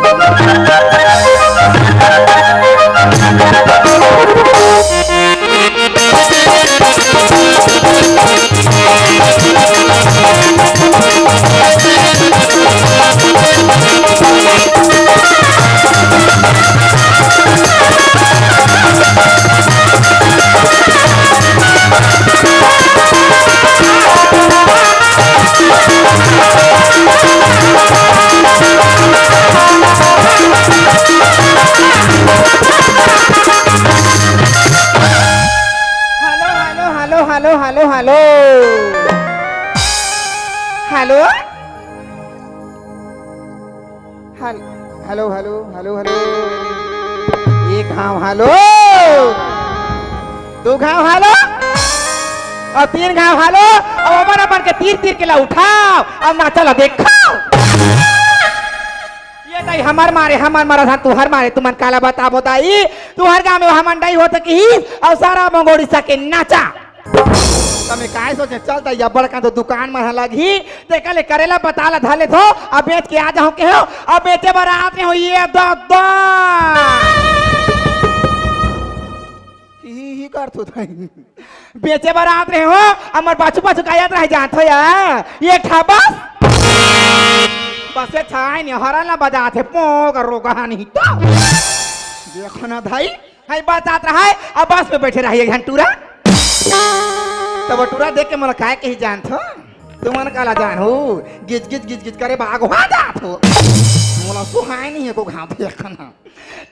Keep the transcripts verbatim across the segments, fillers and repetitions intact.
Hello, hello, hello, hello, hello, hello. Hello? Hello-, hello, hello, hello, hello. एक घांव hello, दू घांव hello, अउ तीन घांव हेलो, अउ अपन अपन के तीर तीर के ला उठाव, अउ नाचा ला देखाव। ये दाई हमर मारे, हमर मरत हन, तुहर मारे, तुमन काला बताबो दाई, तुहर गांव में हमन दाई होत किहिस, अउ सारा मंगोड़ीसा के नाचा। त मैं काय सोचे, चल त या बड़का तो दुकान मन ह लगही, तेकर ले करेला पताल ला धर लेथो, अब बेच के आ जाहूं के हो, अब बेचे बर आत रहे हो, ये ददा। ही, ही, ही करथो दाई। बेचे बर आत रहे हो, हमर पाछू पाछू का आत रहे जात हो या, ये ठा बस। बस ये छाय ने हरन ला बजात हे, पोंग रोगहा नहीं तो। देखो ना दाई, हाय, बस आत रहा है, अब बस में बैठे रहिए एक झन टूरा। तब वो टूरा देख के मोला काय कही जानथो? तुमन काला जानहू, गिज गिज गिज गिज करे बाग हो जात हो। मोला सुहाय नहीं हे को घांव देखना।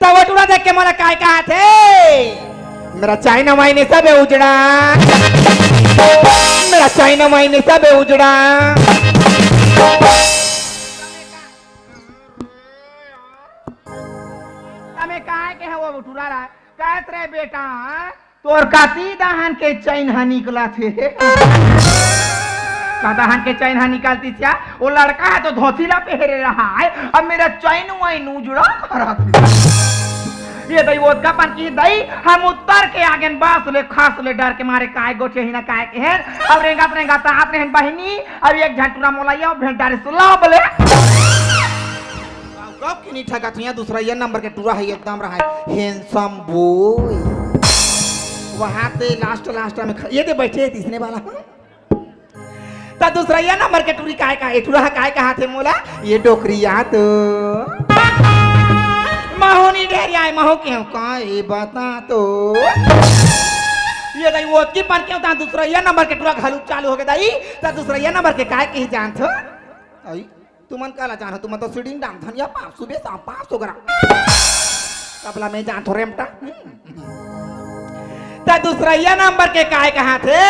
तब वो टूरा देख के मोला काय कहा थे? मेरा चाइना वाइन सब उजड़ा, मेरा चाइना वाइन सब उजड़ा। तमे काय के हव टुरा रा? कहत रे बेटा, तोर काती दहन के चैन ह निकलत हे। का दहन के चैन ह निकलतिस या? वो लड़का ह तो धोती ला पहरे रहा है, अब मेरा चैन वैन उजड़ा करत हे। ये दई ओतका पन की दई, हम उत्तर के आगेन बस ले खस ले डर के मारे काय गोठे ही ना काय के हेन। अब रेंगत रेंगत आत रहेन बहिनी, अब एक झन टुरा मोला ये भेंट डारे सुला बोले। गप के नहीं ठगत हुआ, दूसरा ये नंबर के टुरा है, एकदम रहा है, handsome boy। वहां ते last, last में ख-, ये दे बैठे है तीसरे वाला। त दूसरा ये नंबर के टुरी काय का, ए टुरा काय कहा थे मोला? ये डोकरिया तो महू नहीं डेरिया है, महू के का ये बता तो। ये दई ओतकी पन के ता दूसरा ये नंबर के टुरा घलू चालू हो गए दई, त दूसरा ये नंबर के काय कही जानत हो? आई। तुमन काला जानहू, तुमन तो सीढ़ी डांग धनिया पाप सुबह शाम पाप सौ ग्राम। तबला में जान थोरे मटा। त दूसरा ये नंबर के काय कहा थे?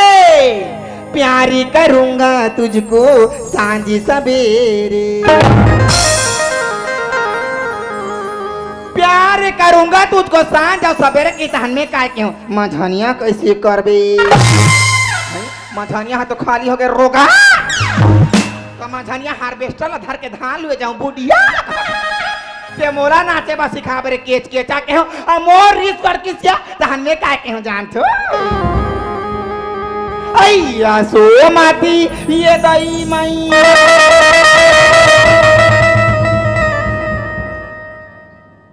प्यारी करूंगा तुझको सांझी सवेरे। प्यार करूंगा तुझको सांझ और सवेरे की तहन में काय क्यों? मझनिया कैसे करबे? मझनिया है तो खाली हो गए रोगा। त मझनिया harvester ला धर के धान लुए जाऊं बुढ़िया। ते मोला नाचे बा सिखाबे रे केच केचा के हो। आ मोर रिस कर किसिया तहन में काय के हो जानथो। अइया सो माती ये दई माई।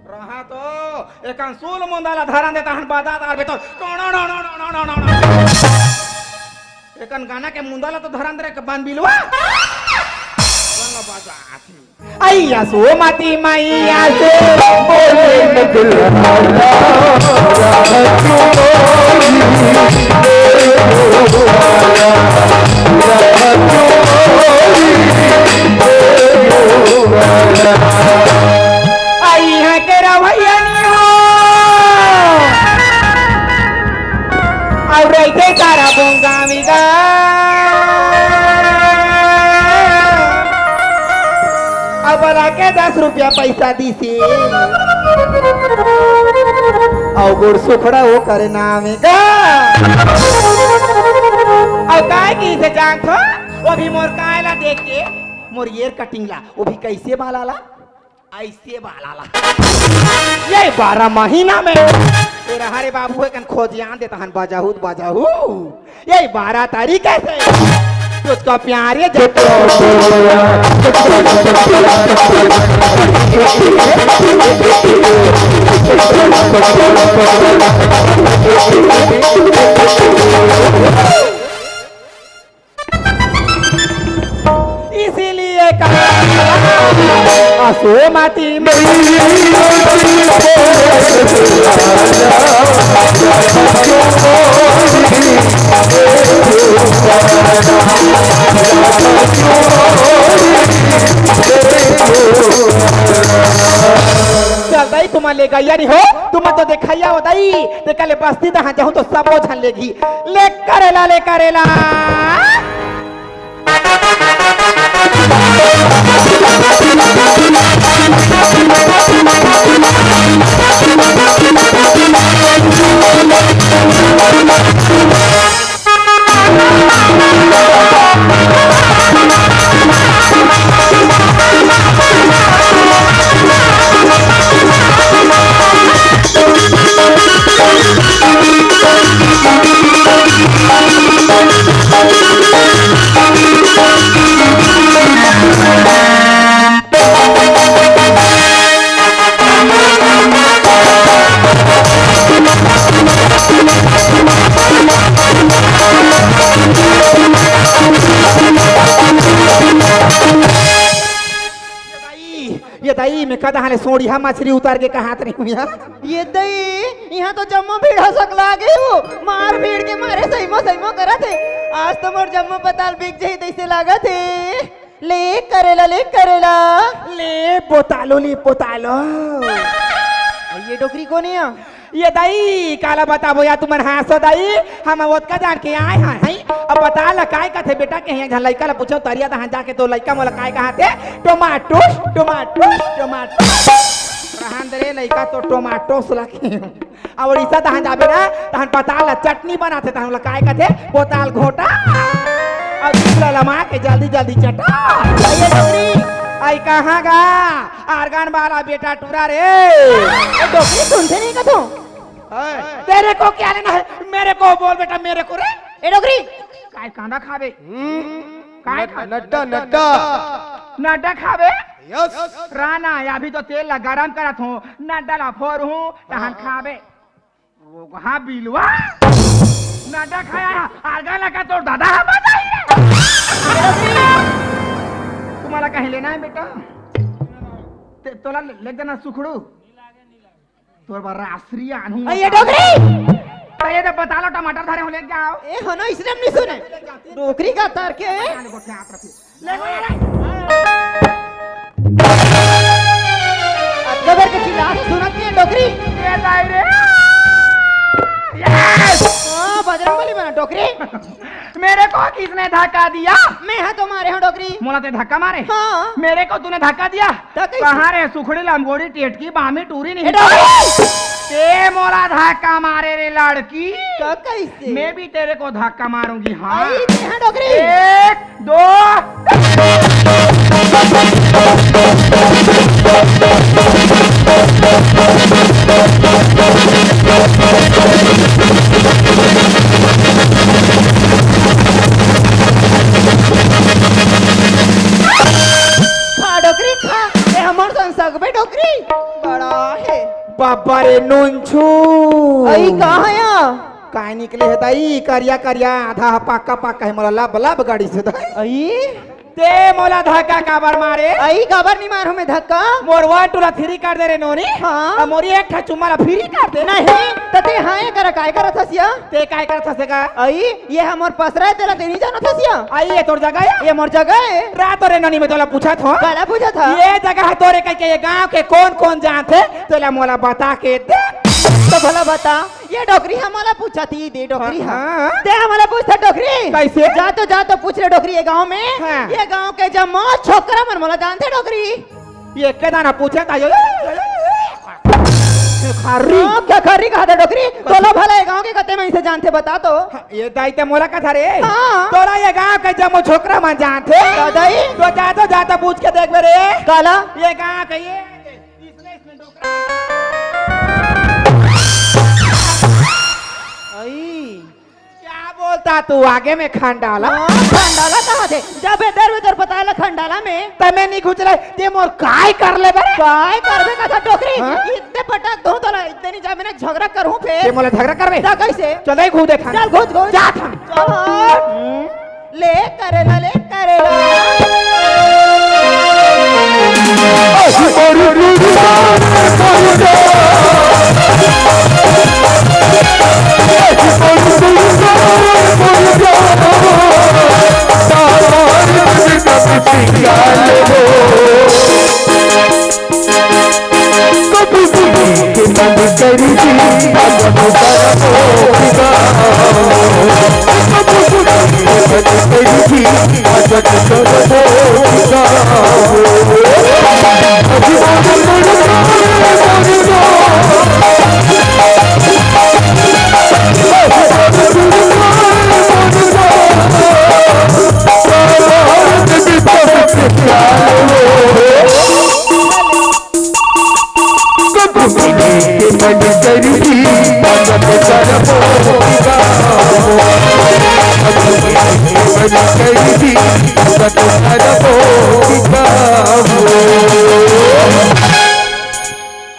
रहा तो एकन सूल मुंदा ला धरन दे तहन बजा तार बे तो। टोनो नो नो नो नो नो नो। एकन गाना के मुंदा ला तो धरन दे रे के बन बिलवा। बन ला बजा आथी। अइया सो मती मैया से बोले न दुल्हन। अइया के रवैया नी हो। अउ रहिथे तारा बोंगामी गा। अब वाला के दस रुपया पैसा दीसी। अउ गुड़ सुखड़ा ओकर नाम गा। अउ काय की से जानथो? वो भी मोर काय ला देख के, मोर ईयर कटिंग ला, वो भी कैसे बाला ला? ऐसे बाला ला। ये बारह महीना में तेरा हरे बाबू है कन खोजियान देता हन बजाहू त बजाहू। ये बारह तारीख है से तुझको प्यारे जब। इसीलिए कहा, असो माटी में चल दाई, तुमन ले गइया नहीं हो, तुमन तो देखइया हो दाई। ते कले बस्ती दहा जाहूं तो सबो झन लेगही। ले करेला, ले करेला। ये दाई, मैं कदा हाले सोड़िया मछरी उतार के कहात रही हूँ यार। ये दई, इहाँ तो जम्मो भीड़ हसक लागे हो। मार भीड़ के मारे सहीमो सहीमो करत हे। आज तो मोर जम्मो पताल बिक जाही तइसे लागत हे। ले करेला, ले करेला। ले पोतालो, ले पोतालो। ये डोकरी कोन हे? ये दाई, काला बताबो या तुमन हांसो दाई, हम ओतका जान के आए हन, हैं? अब बता ला, काय कथे बेटा के हियां झन लइका ला पूछो, तरिया दहां जाके तो लइका मोला काय कहाथे? Tomato, tomato, tomato. रहन दे रे लइका, तो टोमाटो सुला के। अब उड़ीसा तहां जाबे ना, तहां पताल ला चटनी बनाथे, तहां ला काय कथे? पोताल घोटा। अब दूध ला लमा के जल्दी जल्दी चटा। ये डोकरी। आई कहाँ गा? आर्गन वाला बेटा टूरा रे। ए, डोकरी सुनथे नहीं कथो? ए, तेरे को क्या लेना है? मेरे को बोल बेटा, मेरे को रे। ए डोकरी। काय कांदा खाबे? हम्म। काय नड-, खा-, नड्डा, नड्डा। नड्डा खाबे? यस। राना, अभी तो तेल ला गरम करत हूँ, नड्डा ला फोर हूँ, तहन हाँ। खाबे। वो कहाँ बिलवा? नड्डा खाया है, आर्गन लगा तोर दादा है, बताइए। तुम्हारा कहीं लेना है बेटा? ते, तोला ले, ले जाना सुखड़ू। तोर बर रासरी आनू। अरे, ये डोकरी! अरे, ये तो बता लो, टमाटर धरे हो, ले जाओ। ए, हो ना, इसने हम नहीं सुने। डोकरी का तार के? बता लो, गोठिया आप रखिए। ले, ले, ले। अतका बेर के चिल्लात सुनत नहीं है, डोकरी। ये दाई रे। यस! हाँ, बजरंग बली बना, डोकरी। मेरे को किसने धक्का दिया? मैं हा तो मारे हूँ, डोकरी। मोला ते धक्का मारे? हाँ। मेरे को तूने धक्का दिया? त कइसे? कहाँ रे सुखड़ी, लमगोड़ी, टेटकी, बामी, टूरी नहीं? ए, डोकरी! ते मोला धक्का मारे रे लड़की। त कइसे? मैं भी तेरे को धक्का मारूंगी, हाँ। आई, ते हाँ, डोकरी। एक, दो। खा डोकरी खा, ए हमर संग सगबे डोकरी। बड़ा हे। बाबा रे नोनछू। अई का हया? काय निकले हे दाई, करिया करिया, आधा पक्का पक्का हे, मोला लब लब गाड़ी से दाई। अई? ते मोला धक्का काबर मारे? अई काबर नहीं मारहूं मैं धक्का? मोर वन टू ला थ्री कर दे रे नोनी। हाँ। अब मोरी एक ठा चुम्मा ला फ्री कर दे। नहीं, त ते हाँ ये करा काय करत हस या? ते काय करत हस का? अई, ये हमर पसरा हे, तेला ते नहीं जानत हस या? अई, ये तोर जगह हे? ये मोर जगह हे। रात रे नोनी मैं तोला पूछत हूँ। काला पूछत हस? ये जगह हे तोरे कहिके ये गांव के कौन कौन जानथे? तेला मोला बता के दे। तो भला बता, ये डोकरी हमला पूछत ही दे डोकरी हाँ, हा। हाँ। ते हमला पूछत डोकरी। कैसे? जा तो, जा तो पूछ ले डोकरी ये गांव में। हाँ। ये गांव के जम्मो छोकरा मन मोला जानथे डोकरी। ये के दाना पूछे ता यो, यो, यो, यो, यो, यो। खर्री। हाँ, क्या खर्री कहा था डोकरी? तोला भला ये गांव के कते में इसे जानथे बता तो। हाँ, ये दाई ते मोला कथा रे। हाँ। तोला ये गांव के जम्मो छोकरा मन जानथे। का दाई? तो जा तो, जा तो पूछ के देख बे रे। काला? ये गांव के ये, इसने, इसने डोकरा। आई। क्या बोल ता तू आगे में खंडाला। हाँ, खंडाला कहाँ थे? जब इधर उधर बताला खंडाला में। त मैं नहीं घुस रहा, ते मोर काय कर ले बे? काय करबे कथा डोकरी? हाँ? इतने पटक दूं तोला, इतने नहीं जा मैंने झगड़ा करूं फिर। ते मोला झगड़ा करबे? जा कैसे? चल, नहीं घूम दे थाने। चल, घूम, घूम। जा थाने। चल। हम्म। ले करेला, ले करेला।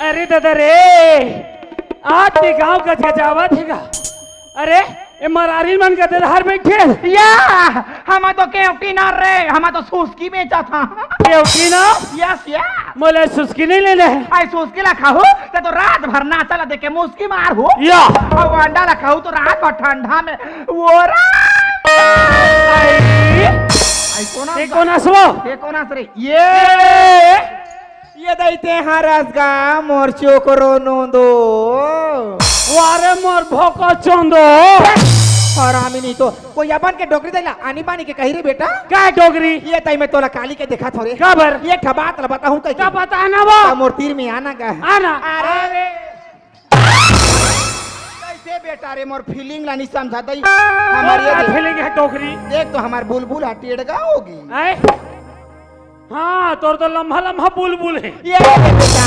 अरे दादा रे, आज के गांव गजगजावत हे गा। अरे, ए मरारी मन का दे धार बैठे। या, हम तो केवटी ना रे, हम तो सुस्की बेचा था। केवटी ना? Yes, yes. मोला सुस्की नहीं लेना है। आई सुस्की ला खाहू, ते तो रात भर नाचा ला देखे मुस्की मार हो। या। अब अंडा ला खाहू तो रात भर ठंडा में वो रा-, आई। आई कोन ये आस-, कौन आसवो? ये कौन आस रे? ये। ये। ये दई ते हरस गा मोर चोकरो नोंदो। वारे मोर भोको चोंदो। हरामी नहीं तो कोई अपन के डोकरी दई ला आनी बानी के कही रे बेटा। का डोकरी? ये तई मैं तोला काली के देखा थोरे। काबर? ये ठबात ला बताहूं कही का के। बता ना वो। ता मोर तीर में आना गा। आना। अरे। अरे। कैसे बेटा रे मोर फीलिंग ला नहीं समझा दई। हमारी ये देख। फीलिंग है डोकरी। देख तो हमार बुलबुल हा टेड़गा होगी। आए? हाँ, तोर तो लम्हा लम्हा बुलबुल हे। ये बेटा,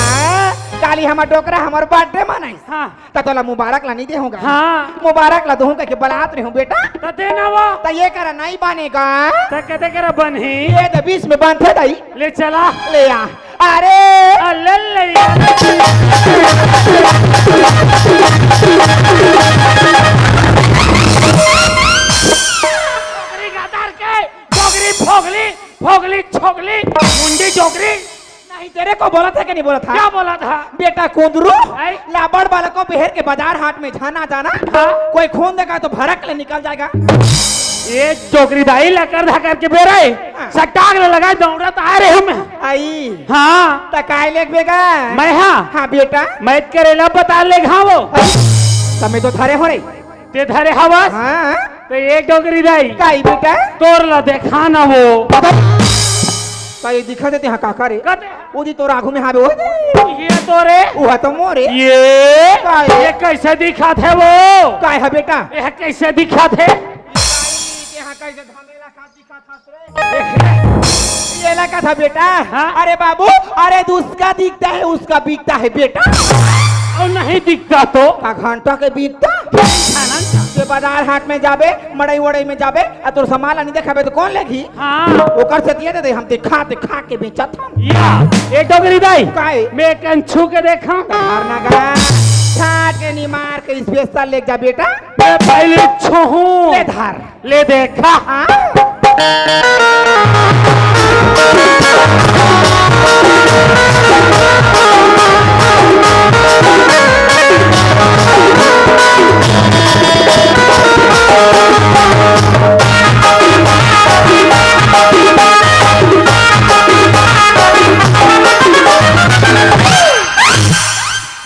काली हमर डोकरा हमर बर्थडे मनाइस। हाँ। त तोला मुबारक ला नहीं देहूंगा। हाँ। मुबारक ला दूहूं कहिके बलात रहे हूँ बेटा। त दे ना वो। त ये करा नहीं बनेगा। त कते करा बनही? ये त बीच में बंधे दई। ले चला। ले आ। अरे। आ, ले ले यार। अरे गदर के। डोकरी फोगली, फोगली छोगली, मुंडी डोकरी। नहीं, तेरे को बोला था कि नहीं बोला था? क्या बोला था? बेटा कुंदरू, हैं? लाबड़ वाला को बहर के बाजार हाट में जाना जाना। हाँ। कोई खून देखा तो भड़क ले निकल जाएगा। ये डोकरी दाई लकर धकर के बेरे, हाँ। सटाक ले लगा दौड़त आ रहे हम। आई। हाँ। त काय लेक बेगा? मैं हाँ। हाँ बेटा। मैं करेला बता ले घावो। तमे तो धरे हो रे। ते धरे हवस? हाँ। ते एक डोकरी दाई। काई बेटा? तोर ला देखा ना वो। काई दिखा देते हाँ काका रे? कते? उदी तोर आगू में हावे वो। ये तो रे। वो तो मोरे। ये? काई? ये कैसे दिखा थे वो? काय है बेटा? ये कैसे दिखा थे? ये काई, ये हाँ कैसे धमेला का दिखा था? ये लगा था बेटा। हाँ? अरे बाबू, अरे उसका दिखता है, उसका बिकता है बेटा। और नहीं दिखता तो? का घंटा के बिकता? ये बाजार हाट में जाबे, मड़ई वड़ई में जाबे, आ तोर सामान ला नहीं देखाबे तो कौन लेगी? हाँ। ओकर से दिए दे, हम दिखा दिखा के बेचत हम। या, ए डोकरी दाई। काई? मैं कन छू के देखा। मारना गा। छाट के निमार के स्पेशल लेके जा बेटा। मैं पहले छूहूँ। ले धार। ले देखा। हाँ।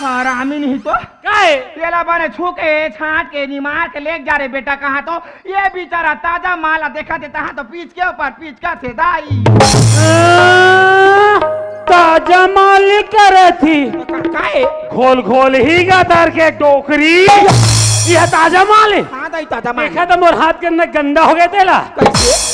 हरामी नहीं तो। काहे? तेला बने छू के, छाट के, निमार के लेके जा रे बेटा, कहाँ तो ये बेचारा ताजा माल देखा थे, तहाँ तो पीच के ऊपर पीच का थे दाई। आ, ताजा माल करत ही। तो का-, काहे? घोल घोल ही गदर के डोकरी। यह ताजा माल है। हाँ दाई, ताजा माल। देखा तो मोर हाथ के अंदर गंदा हो गया तेला। कैसे?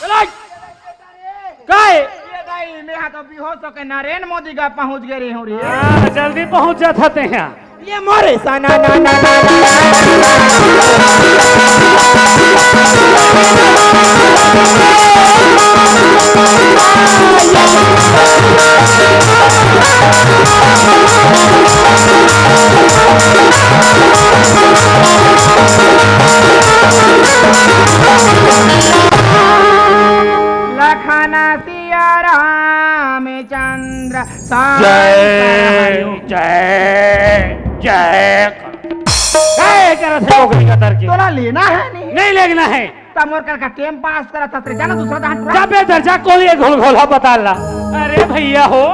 चलो। काय? ये दाई, मैं हा तो बेहोश होके नरेंद्र मोदी का पहुंच गए रही हूँ रे। हाँ, जल्दी पहुंच जात हते हैं। ये मोरे सा ना ना ना ना ना। लखन सिया रामचंद्र जय, जय, जय। काय करत हे डोकरी का तरकी? तोला लेना है नहीं? नहीं लेना है। त मोर कर का टाइम पास करत हस रे, जाना दूसरा दाहन टुरा। जा बे दर्जा कोली घोल घोल हा बता ला। अरे भैया हो,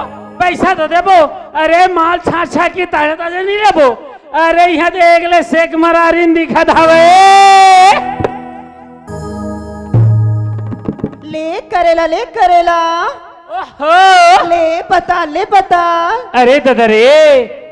पैसा तो देबो। अरे माल छाछ छाछ के ताजा ताजा नहीं लेबो। अरे यहाँ देख ले सेक मरारिन दिखत हवे। ले करेला, ले करेला। ओहो। ले पताल, ले पताल। अरे ददा रे,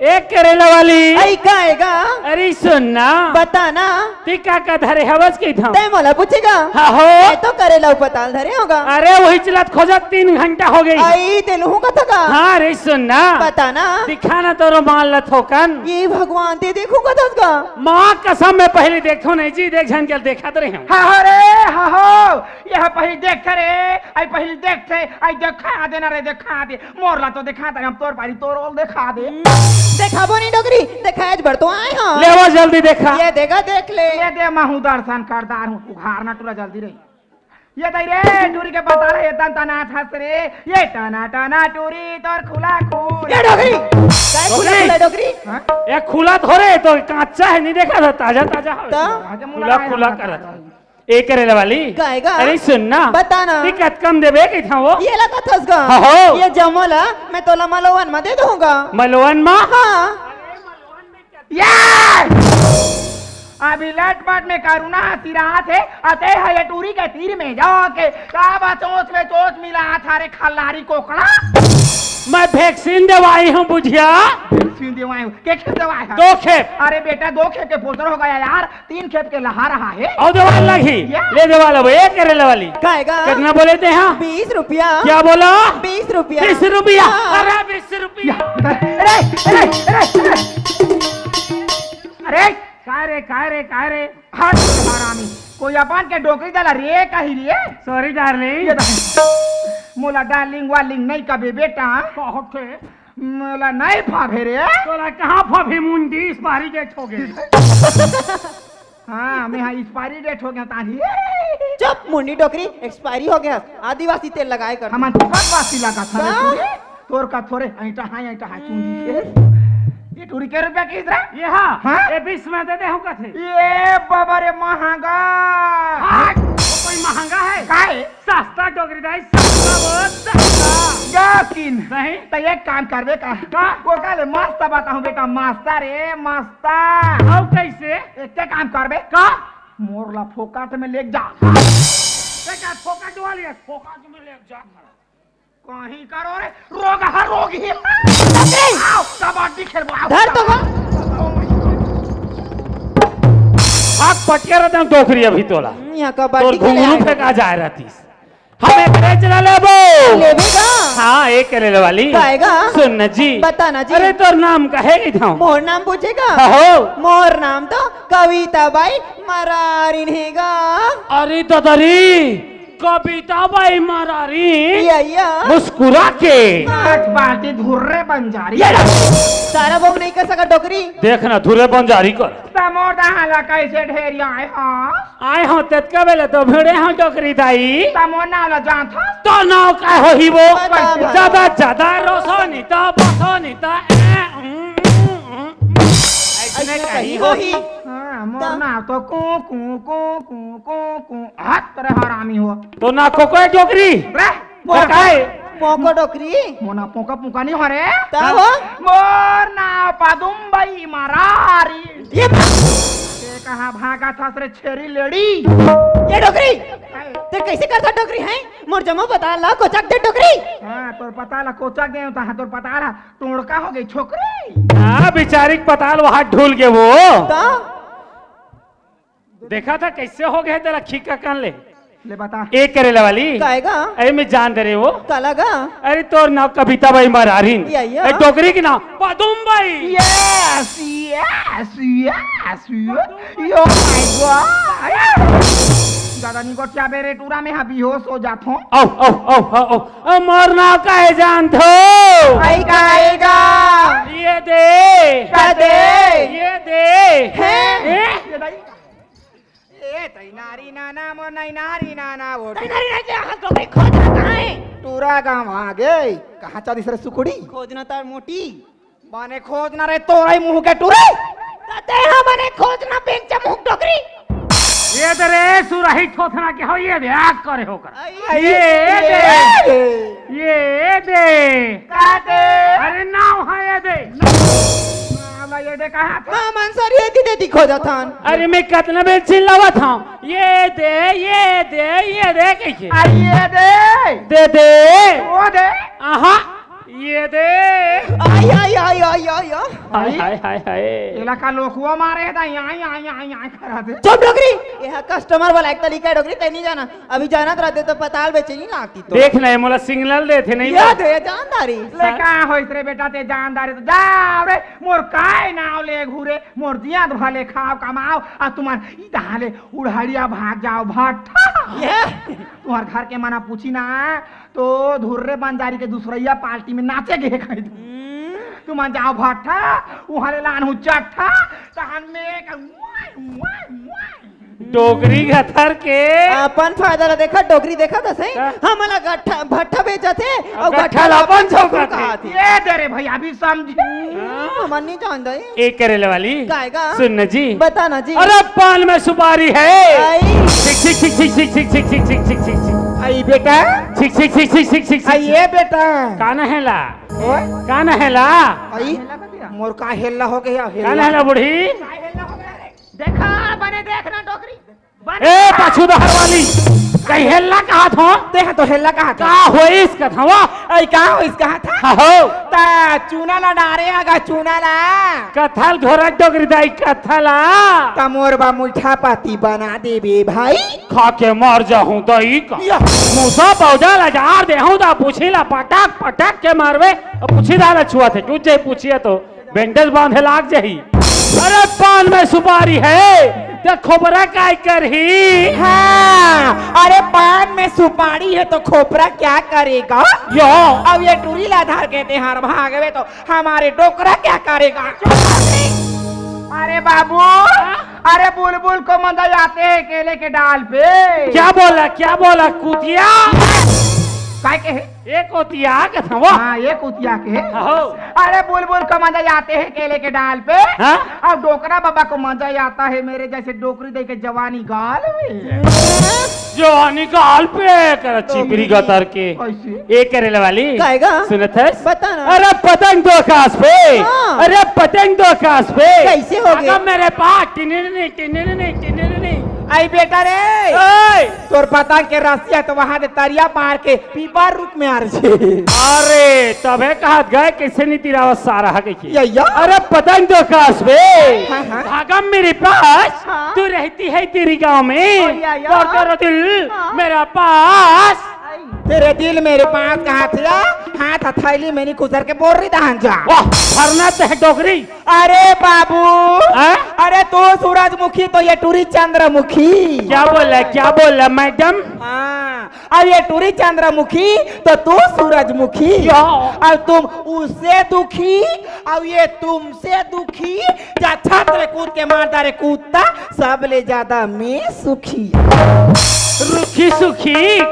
एक करेला वाली। आई का आएगा? अरे सुन ना। बता ना। ती का का धरे हवस की था? तै मोला पूछेगा? हाँ हो। मैं तो करेला अउ पताल धरे होगा। अरे वही चलत खोजत तीन घंटा हो गई। आई ते लूहू का थका। हाँ रे सुन ना। बता ना। दिखा ना तोरो माल ला थोकन। ये भगवान ते देखू का थका। माँ कसम मैं पहली देखो नहीं जी, देख झन के देखत रहे हूँ। हाँ हो रे, हाँ हो। ये पहिली देख रे, आई पहिली देख थे, आई देखा दे ना रे, देखा दे। मोर ला तो देखा दे, हम तोर पारी तोर ओल देखा दे। देखाबो नहीं डोकरी, देखाए बर तो आए हाँ। ले वो जल्दी देखा। ये देगा, देख ले। ये दे, महू दर्शन करदार हूँ, उघार ना टुरा जल्दी रे। ये दे रे, टुरी के पता रे, ये टन टना थस रे, ये टना टना टुरी तोर खुला खुला। ये डोकरी, काय खुला डोकरी? खुला डोकरी? हाँ? ये खुला थोरे, तो कांचा है, नहीं देखा था, ताजा ताजा है। तो? ताजा मुला खुला आया खुला था। करत। ए करेला वाली। गाय गा। अरे सुन ना। बता ना। ती कतका म देबे कहिथा वो? ये ला कथस गा। हाँ हो। ये जमो ला मैं तोला मलोवन म दे दूंगा। मलोवन म? हाँ। ये अभी लटपट में करुणा सिरात हे। अते हे ये टूरी के तीर में जाके का बा चोंच में चोंच मिला था रे खल्लारी कोकड़ा। मैं वैक्सीन देवाई हूँ बुझिया। वैक्सीन देवाई हूँ। के खेप देवाई है? दो खेप। अरे बेटा, दो खेप के पोतर हो गया यार, तीन खेप के लहा रहा है। और देवाई लगी। या। ले देवा लो, एक करे ले वाली। कायगा? कितना बोले थे हाँ? बीस रुपया। क्या बोला? बीस रुपया। बीस रुपया। हाँ। अरे बीस रुपया। अरे, अरे, अरे, अरे। अरे, काय रे, काय रे, काय रे? हट, हरामी। कोई अपन के डोकरी दला रे कही रे? Sorry darling. ये देख। मोला डार्लिंग वार्लिंग नहीं कबे बेटा। बहुत थे। मोला नहीं फाभे रे। तोला कहाँ फाभे मुंडी इस बारी के ठोगे। हाँ, मैं हाँ एक्सपायरी डेट हो गया ताही। चुप मुंडी डोकरी, एक्सपायरी हो गया। आदिवासी तेल लगाए कर। हमार तो बात बासी लगा था रे का? टूरी। तोर का थोरे ऐटा हाय ऐटा हाय चुंदी के। ये टूरी के रुपया की इधर? ये हाँ। हाँ? ये बीस में दे दे हम कथे। ये बाबा रे महंगा। हाँ, वो कोई महंगा है? काय? सस्ता डोकरी दाई, सस्ता बहुत सस्ता। जा किन। नहीं। तो एक काम करबे का? का? वो काले मस्त बताऊं बेटा, मस्त रे, मस्त। अब कैसे? एक काम करबे? का? मोर ला फोकट में लेके जा। बेटा फोकट वाली है, फोकट में ले जा। कहीं करो रे, रोग हर रोग ही। आओ, कबड्डी खेलबो, आओ। धर तो बा। हाथ पटिया रहता हूँ डोकरी अभी तोला। हम्म, यहाँ तोर कबड्डी खेले घुंगरू आए। फेंका जाए रहतीस। हम एक चला लेबो। लेबे का? हाँ, एक करे ले वाली। कायगा? सुन न जी। बता ना जी। अरे तोर नाम का है इधर? मोर नाम पूछेगा? हो। मोर नाम तो कविता बाई मरारिन हेगा। अरे ददरी, कविता बाई मरारी। या, या। मुस्कुरा के। पाँच बाल्टी धुर्रे बंजारी। सारा बोग नहीं कर सका डोकरी। देख ना, धुर्रे बंजारी कर। तमोर दहाला कैसे ढेरिया आए हाँ? आए हो तेतका बेले तो भिड़े हो डोकरी दाई। तमोर नाला जानत हस? तो नाव का हो ही वो? बता भाई। ज्यादा ज्यादा रोसो नहीं तो बसो नहीं तो। ऐसने कहीं हो ही। हाँ, मोर नाव तो कू कू कू कू कू कू। हाथ तेरे हरामी हो। तो ना को कोई डोकरी। रे, वो काय? पोको डोकरी। मोना पोका पुका नहीं हो रे। ता हो? मोर नाव पदुम्बई मरारी। ये ते कहाँ भागा था रे छेरी लेड़ी? ये डोकरी। ते कैसे करता डोकरी है? मोर जमा पताल ला कोचक दे डोकरी। हाँ, तोर पताल ला कोचक दे, तहाँ तोर पताल ला टोड़का हो गई छोकरी। हाँ, बेचारी के पताल वहां ढूल के वो। ता? देखा था कैसे हो गए तेरा खीका कान ले। ले बता। एक करे ले वाली। कायगा? अरे मैं जान दे रहे वो। काला गा? अरे तोर नाव कविता बाई मरारिन। या, या। ए, डोकरी के नाव पदुम बाई। Yes, yes, yes, yes. Oh my God. दादा नी गोठिया बेरे टूरा में हा बेहोश हो जात हो। आओ, आओ, आओ, आओ, आओ। ए, मोर नाव का है जान थो? आई कायगा? ये दे। का दे? ये दे। हैं? ए? ये दाई। ए तई नारी नाना मो नाई नारी नाना वो। तैनारी रह गया, हम डोकरी खोज रहा है। टूरा गांव आ गए। कहाँ चालीस रे सुकुड़ी? खोजना तार मोटी। माने खोजना रे तोरई मुंह के टूरी। ते हा मने खोजना बेंचा मुंह डोकरी। ये दे रे सुरही थोथना के हो, ये दे आग करे होकर। आई, ये दे। ये दे। का दे? अरे नाव है ये दे। मामला ये दे कहाँ था? हाँ, मन सर ये दी दे दी खोजा थान। अरे मैं कितना बेर चिल्लावा था। ये दे, ये दे, ये दे कैसे? अरे ये दे। दे दे। वो दे। आहा, ये दे। आई, आई, आई, आई, आई, आई। हाय, हाय, हाय, हाय। इलाका लोकुआ मारे था, यहाँ, यहाँ, यहाँ, यहाँ करा दे। चुप डोकरी। ये हा कस्टमर वाला एक तरीका है डोकरी, ते नहीं जाना। अभी जाना तो रहते तो पताल बेचे नहीं लागती तो। देख नहीं, मोला सिग्नल दे थे नहीं। ये दे जानदारी। ले का होइस रे बेटा, ते जानदारी तो जाओ रे, मोर काय नाव ले घूरे, मोर जिया तो भले खाओ कमाओ, आ तुम्हार ई दहाले उड़हड़िया भाग जाओ भट्ठा। ये? तुम्हार घर के मना पूछी ना, तो धुर्रे बंजारी के दूसरैया पार्टी में नाचे गए कहीं तुम। तुम जाओ भट्ठा, वहाँ ले लान हूँ चट्ठा, तहन में एक वाई, वाई, वाई। डोकरी गथर के। अपन फायदा ला देखा, डोकरी देखा था सही। का? हमला गट्ठा, भट्ठा बेचत हे, और गट्ठा गट्ठा ला ला अपन अपन छोकर छोकर कहा थी। ये दे रे भाई, अभी समझी। हमन नहीं जानता ही। एक करे ले वाली। कायगा? सुन न जी। बता ना जी। अरे पान में सुपारी है। आई। छिक छिक छिक छिक छिक छिक छिक छिक छिक छिक छिक छिक। आई बेटा, छिक छिक छिक छिक छिक छिक छिक। आई ये बेटा। कान है ला? ओए, कान है ला? आई। मोर का हेल्ला हो गया, हेल्ला। का हेल्ला बूढ़ी? का हेल्ला हो गया रे? देखा, बने देख ना डोकरी। बने ए, पाछू डहर वाली। कहीं हेल्ला कहा था? देख तो हेल्ला कहा था। का होइस कथवा? ऐ का होइस कहा था? हो। ता चूना ला डारे आगा चूना ला। कथल घोरत डोकरी दाई कथला। ता मोर बा मुइठा पाती बना देबे भाई। खा के मर जाहूं दई का। या। मूसा पौधा ला जार देहूं ता पूछी ला पटक पटक के मारवे। अब पूछी दा ला छुआ थे, क्यों जे पूछिए तो बेंडेज बांधे लाग जाही। अरे पान में सुपारी है, ते खोपरा काय करही? हाँ, अरे पान में सुपारी है तो खोपरा क्या करेगा? यो। अब ये टूरी ला धर के ते हर भागवे तो हमारे डोकरा क्या करेगा? अरे बाबू, अरे बुलबुल को मजा आते हैं केले के डाल पे। क्या बोला, क्या बोला कुतिया? काय के है? एक कुतिया के था वो। हाँ, एक कुतिया के। हो। अरे बुलबुल को मजा आते हैं केले के डाल पे। हाँ? और डोकरा बाबा को मजा आता है मेरे जैसे डोकरी दे के जवानी गाल में। जवानी गाल पे कर चिपरी गतर के। कैसे? ए करेले वाली। काहेगा? सुनत हस? बता ना। अरे पतंग तो आकाश पे। हाँ। अरे पतंग तो आकाश पे। कैसे हो गए? अगर मेरे पास टिनिनी, टिनिनी, टिनिनी। आई बेटा रे। ओए। तोर पतंग के रस्सिया तो वहां दे तरिया पार के पीपर रुख में आर जे। अरे तबे कहत गए कैसे नी तिरावत सारा है कहिके। या, या। अरे पतंग तो आकाश पे। हाँ, हाँ। भागम मेरे पास। हाँ। तू रहती है तेरी गांव में। ओ, या, या। और तेरा दिल हाँ। मेरा पास। तेरे दिल मेरे पास कहा थे? हाथ हथैली में नहीं कुसर के बोर रही दहन जा। वाह, फरना ते है डोकरी। अरे बाबू, हाँ? अरे तू सूरजमुखी तो ये टूरी चंद्रमुखी। क्या बोला, क्या बोला मैडम? हाँ, अब ये टूरी चंद्रमुखी तो तू सूरजमुखी। या। अब तुम उससे दुखी, अब ये तुमसे दुखी। जा छत ले कूद के मार डारे कुत्ता, सब ले ज्यादा मैं सुखी। रुखी सुखी।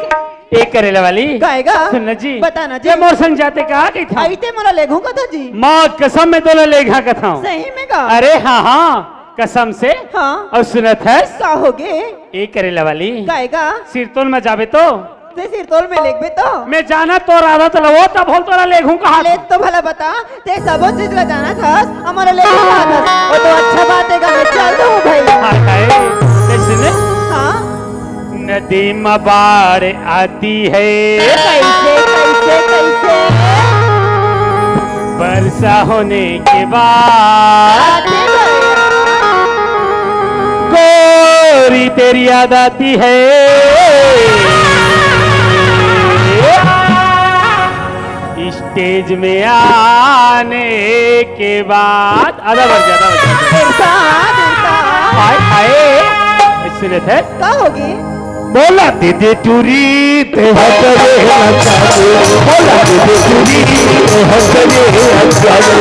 ए करेला वाली। काहेगा? सुन ना जी। बता ना जी। ये मोर संग जाते का कही था? आई ते मोला लेघू कथा जी। माँ कसम में तोला लेघा कथा। सही में का? अरे हाँ, हाँ, कसम से। हाँ। और सुनत हस? का होगे? ए करेला वाली। काहेगा? सिरतोन में जाबे तो? ते सिरतोन में लेघबे तो? मैं जाना तो राधा तो लवो तब होल तोला लेघू कहा। ले तो भला बता। ते सबो चीज ला जानत हस, हमर ले के जानत हस। वो तो अच्छा बात है, मैं चल दूँ भाई। हाय, हाय, कैसे ने? हाँ। नदी में बाढ़ आती है। कैसे, कैसे, कैसे? वर्षा होने के बाद। आते भैया। गोरी तेरी याद आती है। स्टेज में आने के बाद आधा बढ़ जा, आधा बढ़ जा। इरफान, इरफान। हाय, हाय। सुने थे? का होगे? बोला दीदी टूरी ते हंसने लगा दे। बोला दीदी टूरी ते हंसने लगा दे।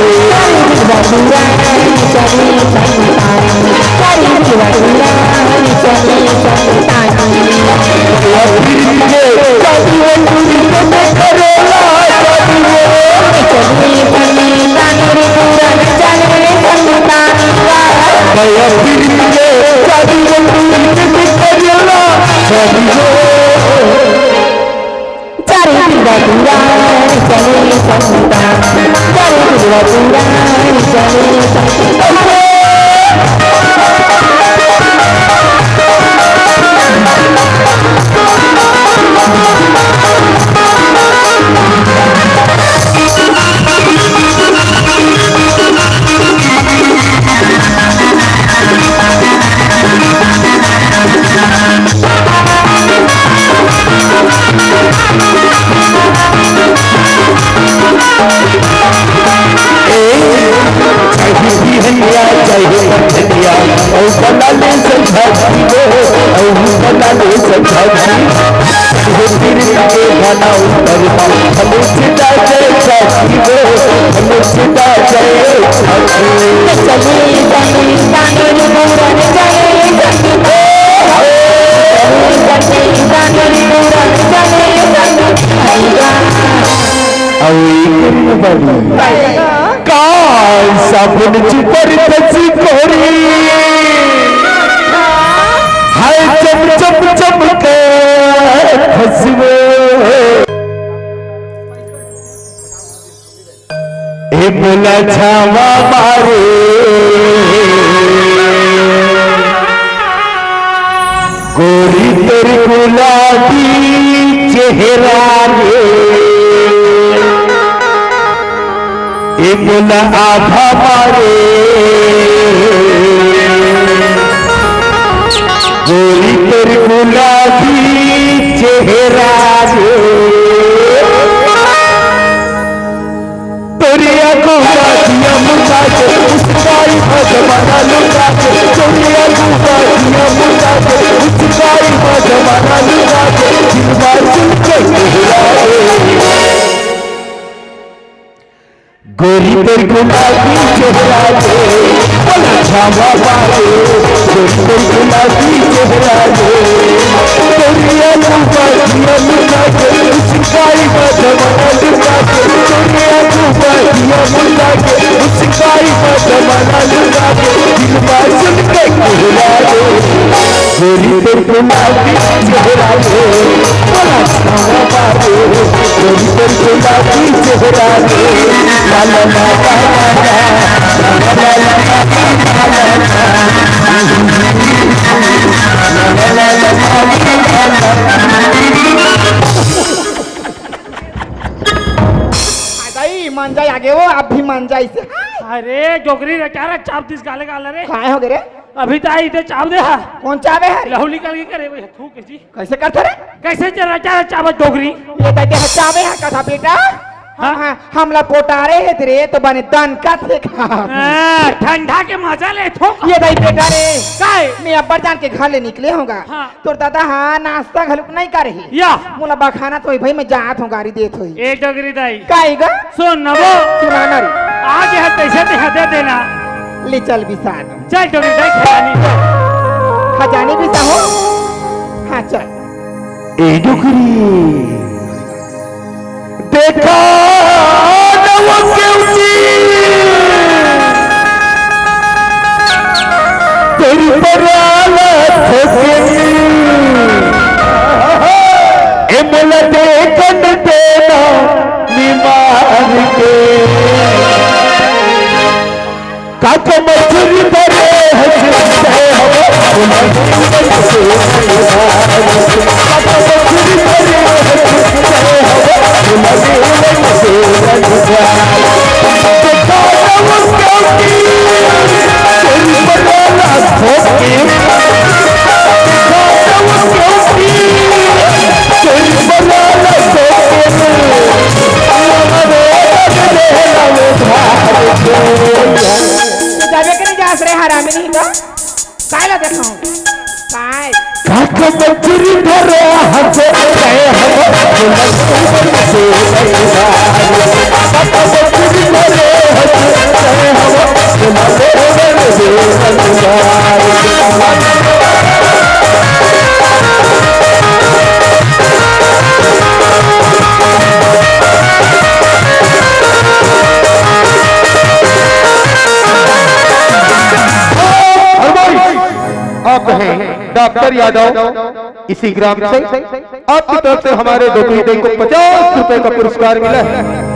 ए, चाहे बिहनिया, चाहे बंधनिया, ओ बना ले संझा जी वो, ओ बना ले संझा जी। वो तीर के घना ऊपर, हम चिता जय चाची वो, हम चिता जय चाची। चली जानी जानी पूरन चली जानी। अउ एक दिन बड़ी काल साबुन चिपर फंसी कोरी। हाय चम चम चम के फंसवे। हे मोला छावा मारे, गोरी तोर गुलाबी चेहरा रे, ए मोला आभा मारे, गोरी तोर गुलाबी चेहरा रे। तोरिया को बाजिया मुका के, उसका ही मजमाना लुका के। तोरिया को बाजिया मुका के, उसका ही मजमाना लुका के। दिलवा सुन के चेहरा रे। गोरी तोर गुलाबी चेहरा रे, बोला छावा मारे। गोरी तोर गुलाबी चेहरा रे, तोरिया को बाजिया मुका के, उसका ही मजमाना लुका के। तोरिया को बाजिया मुका के, उसका ही मजमाना लुका के। दिलवा सुन के चेहरा रे। गोरी तोर गुलाबी चेहरा रे, बोला छावा मारे। गोरी तोर गुलाबी चेहरा रे, ला ला ला ला ला ला। दाई, मान जाए आगे वो, आप भी मान जाए इसे। अरे डोकरी रे, का रे चाप दिस गाले गाले रे। काय हो गे रे? अभी तो आई ते चाप दे हा। कौन चाबे हरे? लहू निकल के करे भाई, थूक जी। कैसे करथे रे? कैसे चला चाबे चाप डोकरी? ये दाई ते चाबे हा कथा बेटा। हाँ? हाँ, हमला पोटारे हे रे, तो बने दन का थे खा। हाँ, ठंडा के मजा ले थो। ये दाई बेटा रे। काय? मैं अब्बर जान के घर ले निकले होंगा। हाँ। तोर दादा हा नाश्ता घलुक नहीं करे हे। या। मोला बखाना तो भाई मैं जात हों गारी देत होई। ए डोकरी दाई। काई गा? सुन न वो। सुना ना रे। आज है पैसे ते हदे देना। ले चल बिसात। चल डोकरी दाई खजानी। खजानी बिसा हो? हाँ चल। ए डोकरी। देखा न वो केवटी, तोरी पराला थोकेनी। ए मोला देखन देना निमार के। काका मछरी धरे हस, काका मछरी धरे हस। जाबे के नहीं जास रे हरामी नहीं तो। काय ला देखाऊं? काय? काका मछरी धरे हस, आप हैं डॉक्टर यादव, इसी ग्राम से आपकी तरफ से हमारे डोकरी दाई को पचास रुपए का पुरस्कार मिला है।